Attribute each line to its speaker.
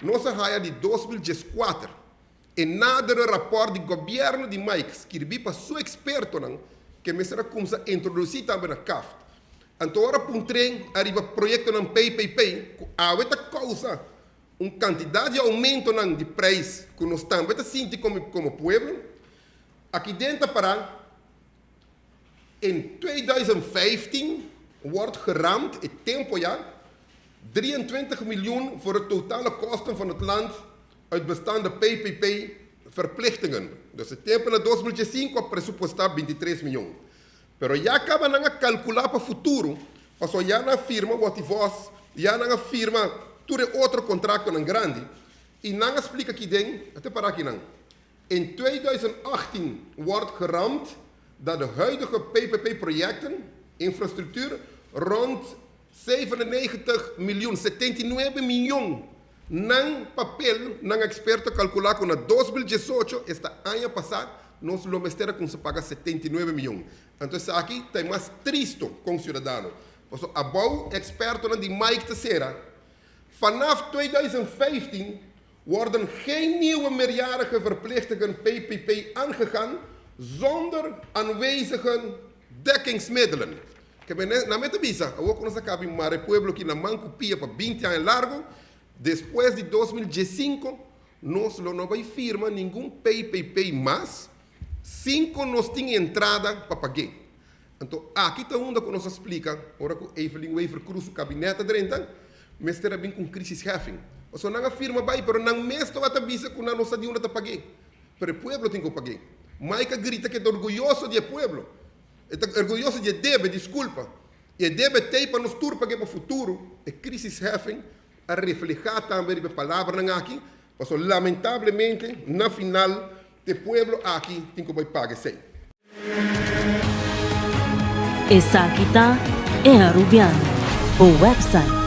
Speaker 1: Nos a haya di 2014 e nadere rapport di gobierno di Mike skirbi pa su expertonan ke mester a kumsa introdusi tambe na CAFT. Anto ora puntr'é ariba proyektonan PPP ku awe ta kousa un kantidat di oumentonan di preis ku nos tambe ta sinti komo pueblo, aki den ta pará. In 2015 wordt geramd, e tempo ya, 23 miljoen voor de totale kosten van het land uit bestaande PPP verplichtingen. Dus e tempo na 2015 a presupuesta 23 miljoen. Pero ya caba nan a calcula pa futuro, pasobra ya nan a firma Wativos, ya nan a firma tur e otro contractonan grandi, y nan a splica aki den, a te para akinan. In 2018 wordt geramd dat de huidige PPP-projecten, infrastructuur, rond 97 miljoen, 79 miyon, nan papel, nan experto a calcula cu na 2018, esta aña pasa, nos lo mester a cuminsa paga 79 miyon. Anto esaki ta e mas tristo con ciudadano. Pasobra abou expertonan di Mike ta cera, Vanaf 2015 worden geen nieuwe meerjarige verplichtingen PPP aangegaan zonder aanwezige dekkingsmiddelen. Ke men na meta bisa, awor ku nos a kabi mara e pueblo aki na man ku pia pa binti aña largo, despues di 2015 nos lo no bai firma ningun PPP mas sin ku nos tin entrada pa pag'é. Anto aki ta unda ku nos a splika ora ku Evelyn Wever-Croes su kabinet a drenta, mester a bin ku un crisisheffing. Pasobra nan a firma bai, pero nan mes tabata bisa ku nan no sa di unda ta pag'é. Pero e pueblo tin ku pag'é. Mike a grita ku e ta orguyoso di e pueblo. E ta orguyoso di e debe, diskulpa. I e debe t'ei pa nos tur pag'é pa futuro. E crisisheffing a reflehá tambe riba e palabranan aki, pasobra lamentablemente na final t'e pueblo aki tin ku bai paga esei.
Speaker 2: Esaki ta E Arubiano, bo website.